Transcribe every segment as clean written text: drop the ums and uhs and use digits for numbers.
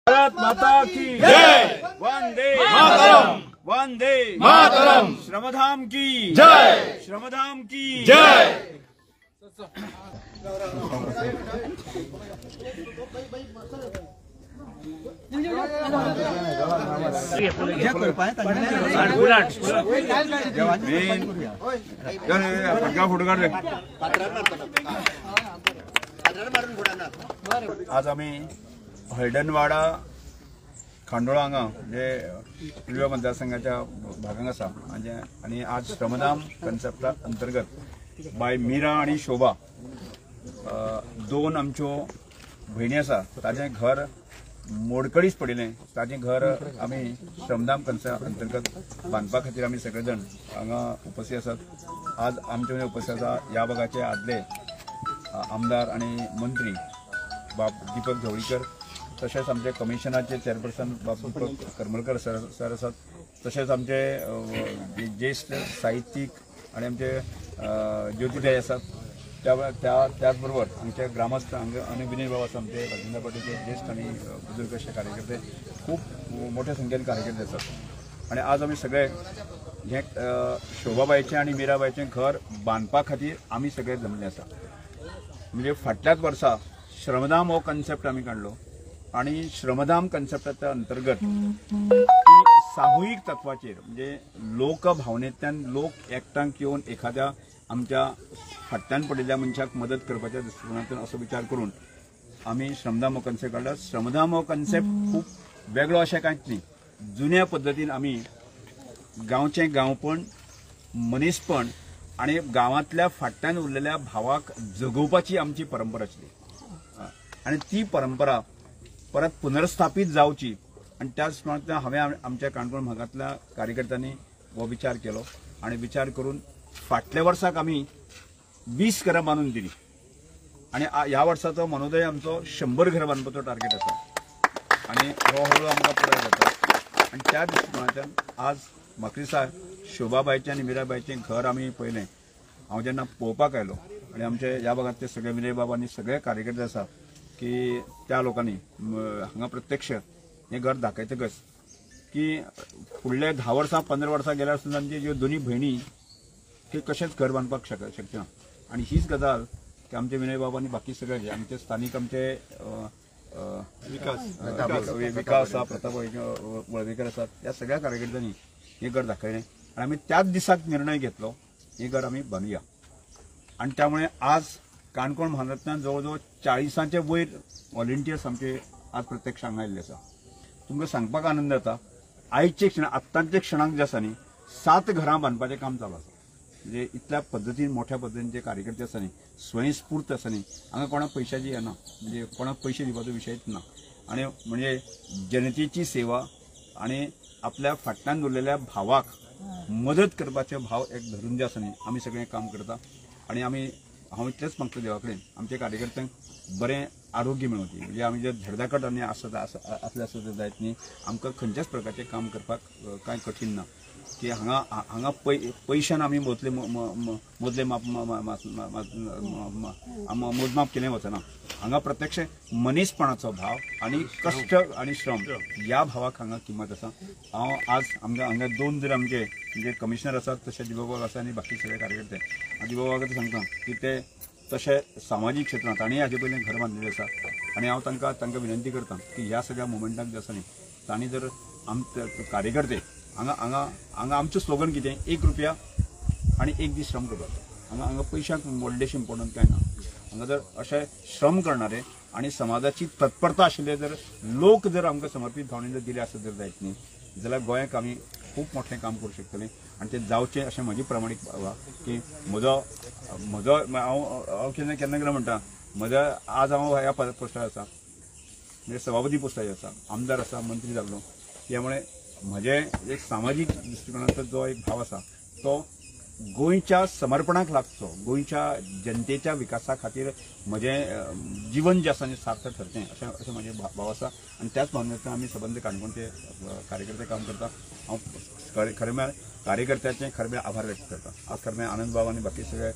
भारत माता की जय, वंदे मातरम, वंदे मातरम, श्रमधाम की जय, श्रमधाम की जय। आज आम्ही हळदणवाडा खांडोळा हांगा म्हणजे पिळव्या मतदारसंघाच्या भागांत आसा आनी आज श्रमधाम कन्सेप्टा अंतर्गत बाय मीरा आनी शोभा दोन आमच्यो भयणी आसा, ताजें घर मोडकडीच पडिल्लें, ताजें घर आमी श्रमधाम कन्सेप्ट अंतर्गत बांदपा खातीर आमी सगळे जाण हांगा उपस्थित आसात। आज आमचे उपस्थित आसा ह्या भागाचे आदले आमदार आनी मंत्री बाब दीपक ढवळीकर, तशेंच आमचे कमिशनाचे चेअरपर्सन बाब दीपक करमलकर सर आसात, तशेंच आमचे ज्येश्ठ साहित्यीक आनी आमचे ज्योतिताई आसात, त्याच बरोबर आमचे ग्रामस्थ आनी विनय बाब आसा, आमचे भारतीय जनता पार्टीचे ज्येश्ठ आनी बुजुर्ग अशे कार्यकर्ते खूब मोठ्या संख्येन कार्यकर्ते आसात। आनी आज आमी सगळे हें शोभाबायचें आनी मिराबायचें घर बांदपा खातीर आमी सगळे जमले आसा। म्हणजे फाटल्याच वर्सा श्रमधाम हो कन्सेप्ट आमी काडलो आनी श्रमधाम कन्सेप्टाच्या अंतर्गत सामुहीक तत्वाचेर म्हणजे लोकभावनेंतल्यान लोक एकठांय येवन एखाद्या आमच्या फाटल्यान पडिल्ल्या मनशाक मदत करपाच्या दृश्टिकोनांतल्यान असो विचार करून आमी श्रमधाम हो कन्सेप्ट काडला। श्रमधाम हो कन्सेप्ट खूब वेगळो अशें कांयच न्ही, जुन्या पद्दतीन आमी गांवचें गांवपण, मनीसपण आनी गांवांतल्या फाटल्यान उरलेल्या भावाक जगोवपाची आमची परंपरा आशिल्ली आनी ती परंपरा परत पुनर्स्थापीत जावची आनी त्याच प्रमाणांतल्यान हांवें आमच्या काणकोण भागांतल्या कार्यकर्त्यांनी हो विचार केलो आनी विचार करून फाटल्या वर्साक आमी 20 घरां बांदून दिली आनी ह्या वर्साचो मनोदय आमचो 100 घरां बांदपाचो टार्गेट आसा आनी हो हळू आमकां पुराय जाता। आनी त्या दृश्टिकोनांतल्यान आज म्हाका दिसता शोभाबायचें आनी मिराबायचें घर आमी पळयलें। हांव जेन्ना पळोवपाक आयलो आनी आमचे ह्या भागांतले सगळे विनय बाब आनी सगळे कार्यकर्ते आसा की त्या लोकांनी हांगा प्रत्यक्ष हें घर दाखयतकच की फुडले 10 वर्सां 15 वर्सां गेल्यार सुद्दां आमची ज्यो दोनी भयणी की कशेंच घर बांदपाक शकचे ना। आनी हीच गजाल की आमचे विनय बाब आनी बाकी सगळे आमचे स्थानीक आमचे विकास आसा, प्रताप वळवेकर आसात, ह्या सगळ्या कार्यकर्त्यांनी हें घर दाखयलें आनी आमी त्याच दिसाक निर्णय घेतलो हें घर आमी बांदुया। आनी त्यामुळे आज काणकोण म्हालांतल्यान जवळ जवळ 40 वयर व्हॉलंटियर्स आमचे आज प्रत्यक्ष हांगा आयिल्ले आसा। तुमकां सांगपाक आनंद जाता, आयचे क्षण आत्तांच्या क्षणाक जे आसा न्ही 7 घरां बांदपाचें काम चालू आसा। म्हणजे इतल्या पद्दतीन मोठ्या पद्दतीन जे कार्यकर्ते आसा न्ही, स्वयंस्फूर्त आसा न्ही, हांगा कोणाक पयशाची येना, म्हणजे कोणाक पयशे दिवपाचो विशयच ना आनी म्हणजे जनतेची सेवा आनी आपल्या फाटल्यान उरलेल्या भावाक मदत करपाचे भाव एक धरून जे आसा न्ही आमी सगळें काम करता। आनी आमी हांव इतलेंच मागता देवा कडेन आमच्या कार्यकर्त्यांक बरें आरोग्य मेळोवचें, म्हणजे आमी जे धडधाकट आनी आसत आसले आसत जायत न्ही, आमकां खंयच्याच प्रकारचें काम करपाक कांय कठीण ना की हांगा हांगा पयशान आमी मोजले मोजले माप मोजमाप केलें वचना, हांगा प्रत्यक्ष मनीसपणाचो भाव आनी कश्ट आनी श्रम ह्या भावाक हांगा किंमत आसा। हांव आज आमकां हांगा दोन जर आमचे म्हणजे कमिशनर आसात, तशें दीपक आसा आनी बाकी सगळे कार्यकर्ते, दीपक बाबाक सांगता की ते तशें सामाजीक क्षेत्रांत तांणी हाजे पयलीं घर बांदिल्लें आसा आनी हांव तांकां तांकां विनंती करता की ह्या सगळ्या मुवमेंटाक जे आसा न्ही तांणी जर आमचे कार्यकर्ते हांगा हांगा हांगा आमचें स्लोगन कितें, 1 रुपया आनी 1 दीस श्रम करपाचो। हांगा हांगा पयशांक व्हडलेशें इम्पोर्टंट कांय ना, हांगा जर अशें श्रम करणारे आनी समाजाची तत्परता आशिल्ले जर लोक जर आमकां समर्पीत भावनेन जर दिले आसत जर जायत न्ही जाल्यार गोंयाक आमी खूब मोठें काम करूं शकतलें आनी तें जावचें अशें म्हजी प्रामाणीक की म्हजो म्हजो हांव हांव केन्ना केन्ना केन्ना म्हणटा म्हज्या आज हांव ह्या पोस्टार आसा, म्हणजे सभापती पोस्टाचेर आसा, आमदार आसा, मंत्री जाल्लो, त्यामुळे म्हजें एक सामाजीक दृश्टिकोनाचो जो एक भाव आसा तो गोंयच्या समर्पणाक लागचो, गोंयच्या जनतेच्या विकासा खातीर म्हजें जीवन जें आसा सार्थ ठरचें अशें अशें म्हजें भाव आसा। आनी त्याच भावनेंतल्यान आमी सबंद काणकोणचे कार्यकर्ते काम करता। हांव खरें म्हळ्यार कार्यकर्त्याचें खरें म्हळ्यार आभार व्यक्त करता। आज खरें म्हळ्यार आनंद बाब आनी बाकी सगळे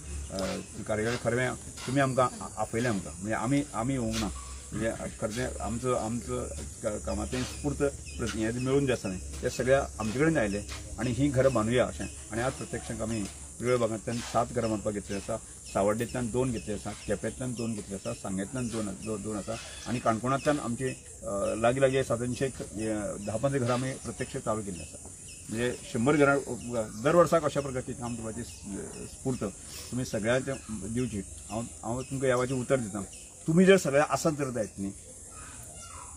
कार्यकर्ते खरें म्हळ्यार तुमी आमकां आपयलें, आमकां म्हणजे आमी आमी येवंक ना, म्हणजे खरें आमचो आमचो कामांतल्यान स्फूर्त हें मेळून जे आसा न्ही ते सगळ्या आमचे कडेन आयले आनी ही घरां बांदुया अशें. आनी आज प्रत्यक्षाक आमी प्रियोळ भागांतल्यान 7 घरां बांदपाक घेतली आसा, सावर्डेंतल्यान 2 घेतले आसा, केपेंतल्यान 2 घेतले आसा, सांग्यांतल्यान 2 आसा आनी काणकोणांतल्यान आमचे लागीं लागीं सादारणशे 10-15 घरां आमी प्रत्यक्ष चालू केल्ली आसा. म्हणजे 100 घरां दर वर्साक अशा प्रकारची काम करपाची स्फूर्त तुमी सगळ्यांचे दिवची. हांव हांव तुमकां ह्या वाचें उतर दिता, तुमी जर सगळे आसत जर जायत न्ही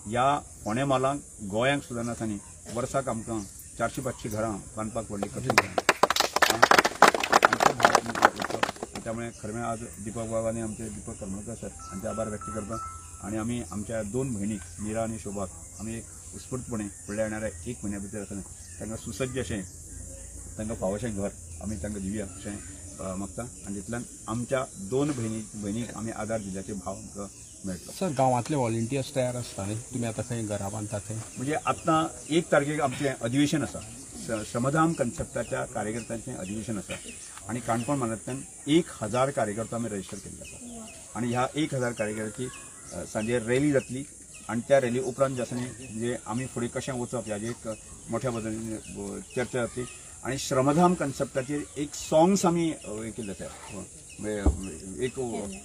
ह्या फोंड्या म्हालांक गोंयांक सुद्दां नासा न्ही वर्साक आमकां 400-500 घरां बांदपाक व्हडली कठीण जायना. त्यामुळे खरें म्हळ्यार आज दीपक बाब आनी आमचे दीपक करमळकर सर हांचे आभार व्यक्त करता आनी आमी आमच्या 2 भयणीक मीरा आनी शोभाक आमी एक उत्स्फूर्तपणे फुडल्या येणाऱ्या 1 म्हयन्या भितर आसा तांकां सुसज्ज अशें तांकां फावोशें घर आमी तांकां दिवया अशें मागता आनी तितल्यान आमच्या 2 भयणीक आमी आदार दिल्याचे भाव आमकां मेळटलो. सर, गांवांतले व्हॉलंटियर्स तयार आसता न्ही, तुमी आतां खंय घरां बांदता थंय? म्हणजे आतां 1 तारखेक आमचें अधिवेशन आसा, श्रमधाम कन्सेप्टाच्या कार्यकर्त्यांचें अधिवेशन आसा आनी काणकोण म्हालांतल्यान 1000 कार्यकर्ता आमी रजिस्टर केल्ले आसा आनी ह्या 1000 कार्यकर्त्यांची सांजे रॅली जातली आनी त्या रॅली उपरांत जे आसा न्ही म्हणजे आमी फुडें कशें वचप ह्याची एक मोठ्या पद्दतीन चर्चा जातली आनी श्रमधाम कन्सेप्टाचेर एक सॉंग्स आमी हें केल्ले आसा, एक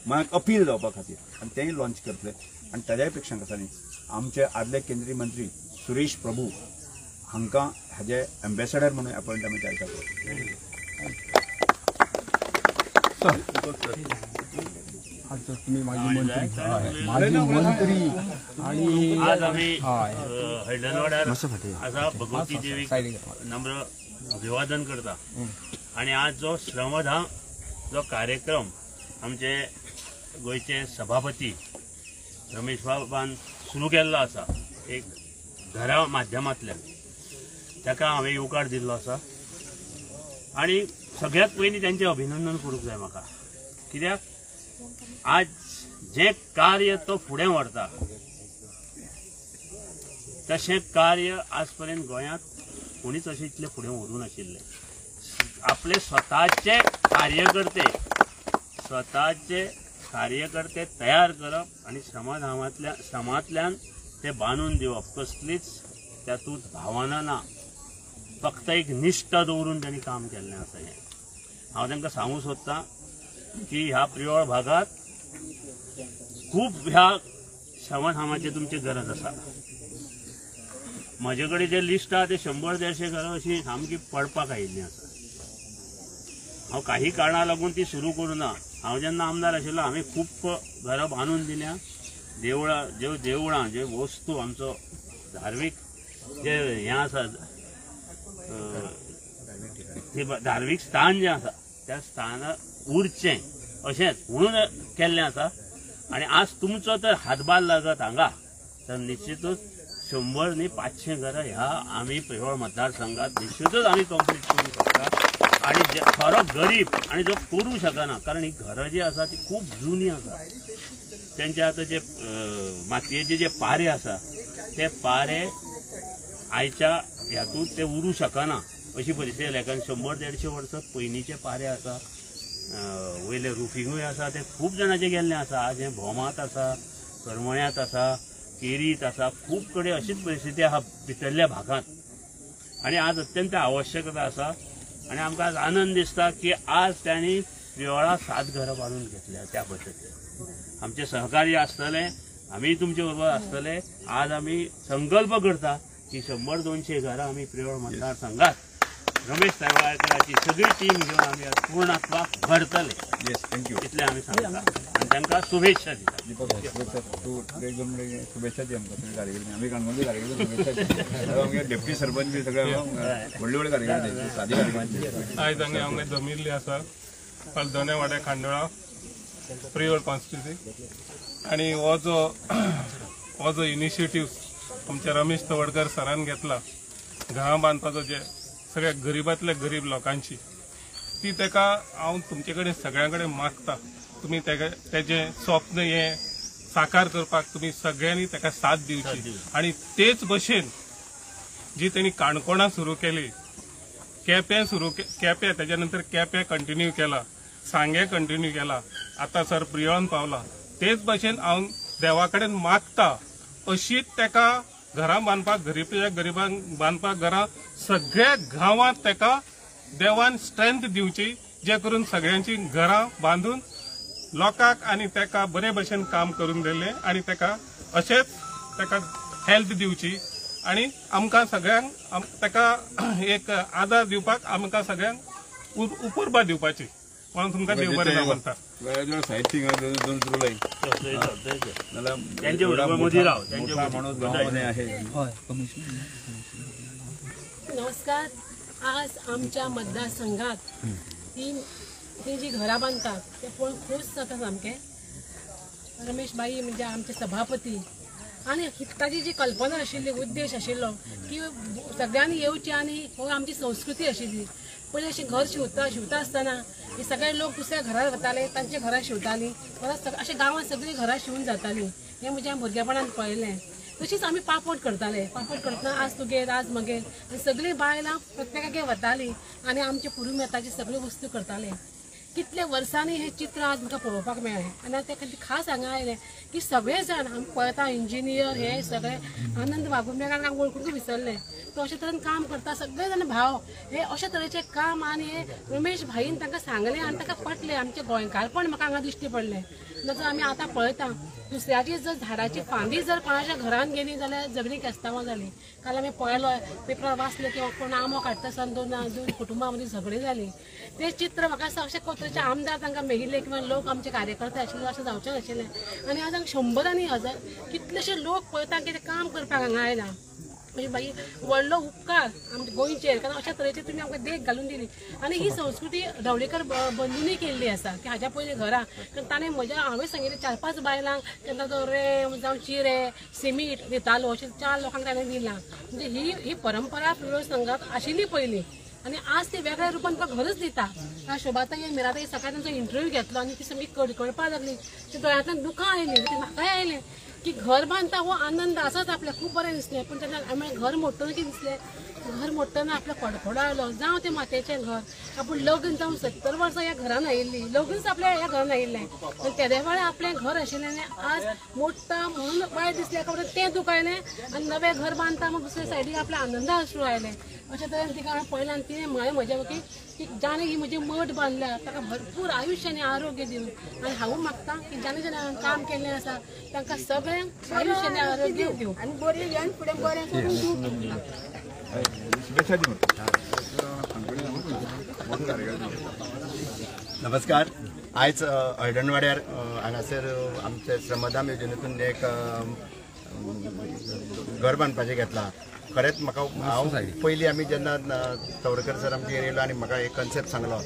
मनाक अपील जावपा खातीर आनी तेंय लॉन्च करतले. आनी ताज्याय पेक्षा आसा न्ही आमचे आदले केंद्रीय मंत्री सुरेश प्रभू हांकां हाजे एम्बेसडर म्हणून अपॉयंट आमी तयार करतले. आज तुम्ही माजी मंत्री आणि आज आम्ही हळदणवाड्यार आसा भगवती देवीक नम्र अभिवादन करता आणि आज जो श्रमधाम जो कार्यक्रम आमचे गोंयचे सभापती रमेश बाबान सुरू केल्लो आसा एक घरा माध्यमांतल्यान, ताका हांवें येवकार दिल्लो आसा आनी सगळ्यांत पयलीं तांचें अभिनंदन करूंक जाय म्हाका, कित्याक आज जें कार्य तो फुडें व्हरता तशें कार्य आज पर्यंत गोंयांत कोणीच अशें इतलें फुडें व्हरूंक नाशिल्लें. आपले स्वताचे कार्यकर्ते तयार करप आनी श्रमांतल्यान ते बांदून दिवप, कसलीच तातूंत भावना ना, फक्त एक निश्ठा दवरून तांणी काम केल्लें आसा. हें हांव तांकां सांगूंक सोदतां की ह्या प्रियोळ भागांत खूब ह्या श्रमधामाची तुमची गरज आसा. म्हजे कडेन जे लिस्ट आसा ते 100-150 घरां अशीं सामकी पडपाक आयिल्लीं आसा. हांव काही कारणां लागून ती सुरू करूं ना. हांव जेन्ना आमदार आशिल्लो हांवें खूब घरां बांदून दिल्या, देवळां ज्यो देवळां जे वस्तू आमचो धार्मीक जे हें आसा धार्मीक स्थान जें आसा त्या स्थानार उरचें अशेंच म्हणून केल्लें आसा. आनी आज तुमचो तर हातभार लागत हांगा तर निश्चितूच 100 न्ही 500 घरां ह्या आमी प्रियोळ मतदारसंघात निश्चितूच आमी कंप्लीट करूंक शकता. आनी खरो गरीब आनी जो करूंक शकना, कारण ही घरां जी आसा ती खूब जुनी आसा, तेंचे आतां जे मातयेचे जे पारे आसा ते पारे आयच्या हातूंत ते उरूंक शकना अशी परिस्थिती जाल्या. कारण 100-150 वर्सां पयलींचे पारे आसा, वयले रुफिंगूय आसा, ते खूब जाणांचे गेल्ले आसा. आज हें भोमांत आसा, करमळ्यांत आसा, केरीत आसा, खूब कडेन अशीच परिस्थिती आसा भितरल्या भागांत. आनी आज अत्यंत आवश्यकता आसा आनी आमकां आज आनंद दिसता की आज तांणी प्रियोळा 7 घरां बांदून घेतल्या. त्या पद्दतीन आमचें सहकार्य आसतलें, आमी तुमचे बरोबर आसतले. आज आमी संकल्प करता की 100-200 घरां आमी प्रियोळ मतदारसंघात रमेश तयवळाकराची सगळी टीम घेवन आमी आज पूर्णत्वाक व्हरतले. येस, thank you. इतलें आमी सांगता आनी तांकां शुभेच्छा दिता. दीपक सर, तूं एक दोन शुभेच्छा दी आमकां सगळे कार्यकर्ते. आमी काणकोणचे कार्यकर्ते शुभेच्छा दी. आमगे डेप्टी सरपंच बी सगळे व्हडले व्हडले कार्यकर्ते, सादे कार्यकर्ते. आयज आमी हांगा जमिल्ली आसा हळदोणे खांडोळा प्रियोळ कॉन्स्टिट्युन्सी आनी हो जो इनिशिएटीव आमच्या रमेश तवडकर सरान घेतला घरां बांदपाचो, जे सगळ्या गरीबांतल्या गरीब लोकांची ती, ताका हांव तुमचे कडेन सगळ्यां कडेन मागता, तुमी तेजें स्वप्न हें साकार करपाक तुमी सगळ्यांनी ताका साथ दिवची. आनी तेच भशेन जी तेणी काणकोणा सुरू केली, केपें सुरू केपें, तेज्या नंतर केपें कंटिन्यू केला, सांगें कंटिन्यू केला, आतां सर प्रियोळान पावला. तेच भशेन हांव देवा कडेन मागता अशीच तेका घरां बांदपाक, गरीब गरिबांक बांदपाक घरां सगळ्या गांवांत तेका देवान स्ट्रेंथ दिवची, जे करून सगळ्यांची घरां बांदून लोकांक आनी तेका बरे भशेन काम करून दिलें आनी तेका अशेंच तेका हेल्थ दिवची आनी आमकां सगळ्यांक तेका एक आदार दिवपाक आमकां सगळ्यांक उर्बा दिवपाची म्हणून तुमकां देव बरें म्हणटा. नमस्कार. आज आमच्या मतदारसंघात ती जी घरां बांदतात ते पळोवन खोस जाता सामकें. रमेश भाई म्हणजे आमचे सभापती आनी ताजी जी कल्पना आशिल्ली, उद्देश आशिल्लो की सगळ्यांनी येवचें आनी हो आमची संस्कृती आशिल्ली. पयलीं अशें घर शिंवता शिंवता आसतना हे सगळे लोक दुसऱ्या घरार वताले, तांच्या घरां शिंवतालीं, परत अशें गांवांत सगळीं घरां शिंवून जातालीं. हें म्हज्या भुरगेपणान पळयलें. तशीच आमी पापड करताले. पापड करतना आज तुगेर आज मगेर आनी सगळीं बायलां प्रत्येकागेर वतालीं आनी आमचे पुरुमेताची सगळ्यो वस्तू करताले. कितल्या वर्सांनी हें चित्र आज म्हाका पळोवपाक मेळ्ळें आनी त्या खातीर खास हांगा आयलें की सगळे जाण आमी पळयता इंजिनियर हे सगळे आनंद वाघुंबेकार वळखूंक विसरले, तो अशे तरेन काम करता. सगळे जाण भाव हे अशे तरेचें काम आनी हे रमेश भाईन तांकां सांगलें आनी तांकां पटलें. आमचें गोंयकारपण म्हाका हांगा दिश्टी पडलें. जर आमी आतां पळयता दुसऱ्याची जर झाडाची फांदी जर कोणाच्या घरान गेली जाल्यार झगडीं केस्तांवां जालीं. काल आमी पळयलो पेपरार वाचलें की कोण आंबो काडटा आसतना दोन कुटुंबां मदीं झगडीं जालीं. तें चित्र म्हाका दिसता अशें कोतरेचे आमदार तांकां मेळिल्ले किंवा लोक आमचे कार्यकर्ते आशिल्ले अशें जावचें नाशिल्लें. आनी आज हांगा शंबरांनी हजार कितलेशे लोक पळयता की ते काम करपाक हांगा आयला. म्हणजे बाई व्हडलो उपकार आमच्या गोंयचेर, कारण अशा तरेची तुमी आमकां देख घालून दिली. आनी ही संस्कृती ढवळीकर बंधूंनी केल्ली आसा की हाज्या पयलीं घरां, कारण ताणें म्हज्या हांवें सांगिल्लें 4-5 बायलांक तेन्ना तो रेंव जावं चिरे सिमीट दितालो, अशें 4 लोकांक ताणें दिलां. म्हणजे ही ही परंपरा प्रियोळ संघात आशिल्ली पयलीं आनी आज ती वेगळ्या रुपान तुका घरच दिता. शोभाताई मिराताई सकाळी तांचो इंटरव्यू घेतलो आनी ती सामकी कडकडपाक लागली, ती दोळ्यांतल्यान दुखां आयलीं. म्हाकाय आयलें की घर बांदता हो आनंद आसाच आपल्याक, खूब बरें दिसलें. पूण जेन्ना आमी घर मोडटना कितें दिसलें, घर मोडटना आपल्या कडकडो आयलो, जावं तें मातयेचें घर, आपूण लग्न जावन 70 वर्सां ह्या घरान आयिल्ली, लग्नच आपल्या ह्या घरान आयिल्लें आनी तेदे वेळार आपलें घर आशिल्लें आनी आज मोडटा म्हणून वायट दिसलें, एका वटेन तें दूख आयलें आनी नवें घर बांदता म्हूण दुसरे सायडीक आपल्या आनंदा अश्रू आयले. अशे तरेन तिका हांवें पळयलें आनी तिणें म्हळें म्हज्या वकी की जाणें ही म्हजी मठ बांदल्या ताका भरपूर आयुश्य आनी आरोग्य दिवन, आनी हांव मागता की जाणें जाणें काम केल्लें आसा तांकां सगळ्यांक आयुश्य आनी आरोग्य दिवं आनी बरें घेवन फुडें बरें करून दिवं. नमस्कार. आयज हळदणवाड्यार हांगासर आमचे श्रमदान योजनेतून एक घर बांदपाचें घेतलां. खरेंच म्हाका हांव पयलीं आमी जेन्ना तवरकर सर आमचे येयलो आनी म्हाका एक कन्सेप्ट सांगलो,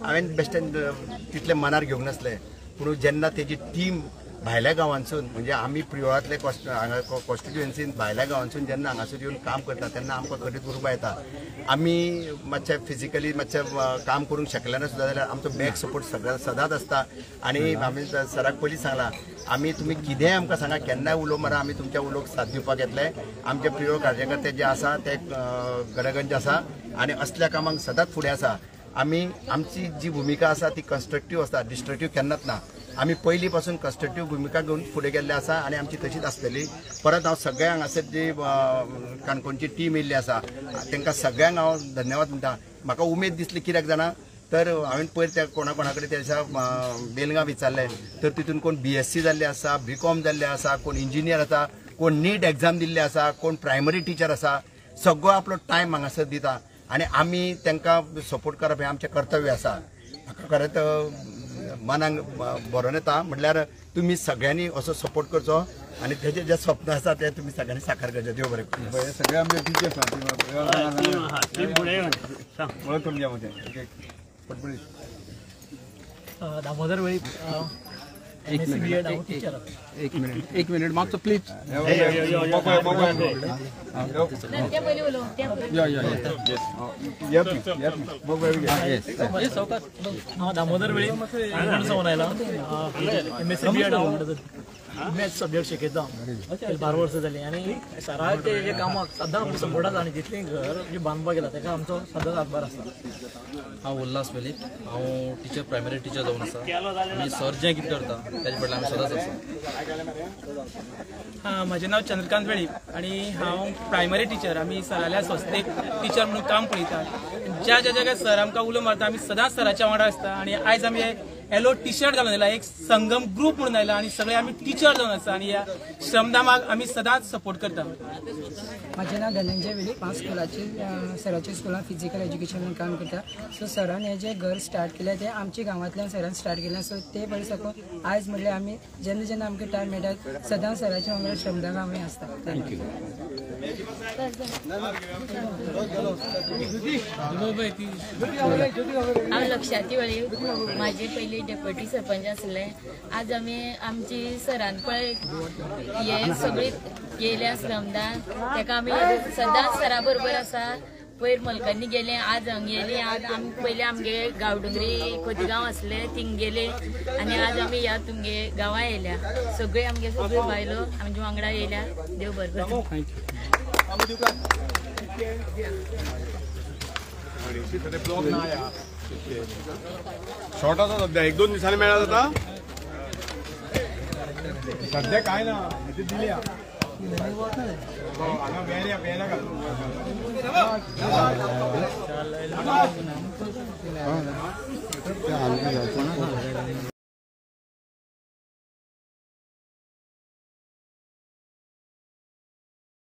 हांवें बेश्टेन तितलें मनार घेवंक नासलें. पूण जेन्ना तेजी टीम भायल्या गांवांसून, म्हणजे आमी प्रियोळांतले हांगा कॉन्स्टिट्युएन्सीन भायल्या गांवांसून जेन्ना हांगासर येवन काम करता तेन्ना आमकां खरीच उर्बा येता. आमी मातशें फिजिकली मातशें काम करूंक शकले ना सुद्दां जाल्यार आमचो बॅक सपोर्ट सगळ्या सदांच आसता. आनी आमी सराक पयलीं सांगलां, आमी तुमी कितेंय आमकां सांगा, केन्नाय उलो मारा, आमी तुमच्या उलोक साथ दिवपाक येतले. आमचे प्रियोळ कार्यकर्ते जे आसा ते गडगंज आसा आनी असल्या कामांक सदांच फुडें आसा. आमी आमची जी भुमिका आसा ती कन्स्ट्रक्टीव आसता, डिस्ट्रक्टीव केन्नाच ना. आमी पयलीं पासून कन्स्ट्रक्टीव भुमिका घेवन फुडें गेल्ले आसा आनी आमची तशीच आसतली. परत हांव सगळ्यांक हांगासर जी काणकोणची टीम येयल्ली आसा तांकां सगळ्यांक हांव धन्यवाद म्हणटा. म्हाका उमेद दिसली कित्याक जाणा, तर हांवें पयर त्या कोणा कोणा कडेन त्या दिसा बेलगांव विचारलें तर तितून कोण BSc जाल्ले आसा, BCom जाल्ले आसा, कोण इंजिनियर आसा, कोण नीट एग्जाम दिल्ले आसा, कोण प्रायमरी टिचर आसा. सगळो आपलो टायम हांगासर दिता आनी आमी तांकां सपोर्ट करप हें आमचें कर्तव्य आसा. म्हाका खरेंच मनाक बरोवन येता म्हटल्यार तुमी सगळ्यांनी असो सपोर्ट करचो आनी तेजें जें स्वप्न आसा तें तुमी सगळ्यांनी साकार करचें. देव बरें करूं. सगळे आमचे टिचर्स दामोदर वेळीप. एक मिनिट मागचो प्लीज. हांव दामोदर वेळीप, काणकोण सावन आयला. MSc BEd. मॅथ्स सब्जेक्ट शिकयता. 12 वर्सां जालीं आनी सराचे जे कामाक सदां आमकां सपोर्ट आसा आनी जितलीं घर जी बांदपाक गेला ताका आमचो सदांच हातभार आसता. हांव उल्हास वेलीप, हांव टिचर, प्रायमरी टिचर जावन आसा. आमी सर जें कितें करता तेजे फाटल्यान आमी सदांच आसा. हां, म्हजें नांव चंद्रकांत वेळीप आनी हांव प्रायमरी टिचर. आमी सराल्या संस्थेक टिचर म्हणून काम पळयतात. ज्या ज्या जाग्यार सर आमकां उलो मारता आमी सदांच सराच्या वांगडा आसता. आनी आयज आमी येलो टी शर्ट घालून आयला, एक संगम ग्रूप म्हणून आयला आनी सगळे आमी टिचर जावन आसा आनी ह्या श्रमदामाक आमी सदांच सपोर्ट करता. म्हजें नांव धनंजय वेळीप. हांव स्कुलाचेर सराच्या स्कुलान फिजिकल एज्युकेशन म्हणून काम करता. सो सरान हें जें घर स्टार्ट केलें तें आमच्या गांवांतल्यान सरान स्टार्ट केलें. सो ते पळय साकून आयज म्हणल्यार आमी जेन्ना जेन्ना आमकां टायम मेळटा सदांच सराच्या वांगडा श्रमदान आमी आसता. Thank you. हांव लक्षाती वेळीप. म्हाजे पयलीं डेप्युटी सरपंच आसले. आज आमी आमची सरान पळय हे सगळी केल्या श्रमदान, ताका आमी सदांच सरा बरोबर आसा. पयर मलकांनी गेले, आज हांग गेली. आज आमी पयलीं आमगे गांवडोंगरी खोतिगांव आसले थिंग गेले आनी आज आमी ह्या तुमगे गांवां येयल्या. सगळे आमगे सगळ्यो बायलो आमच्या वांगडा येयल्या. देव बरें करूं. शॉर्ट आसा सध्या, 1-2 दिसांनी मेळत आता. सध्या काय ना दिल्या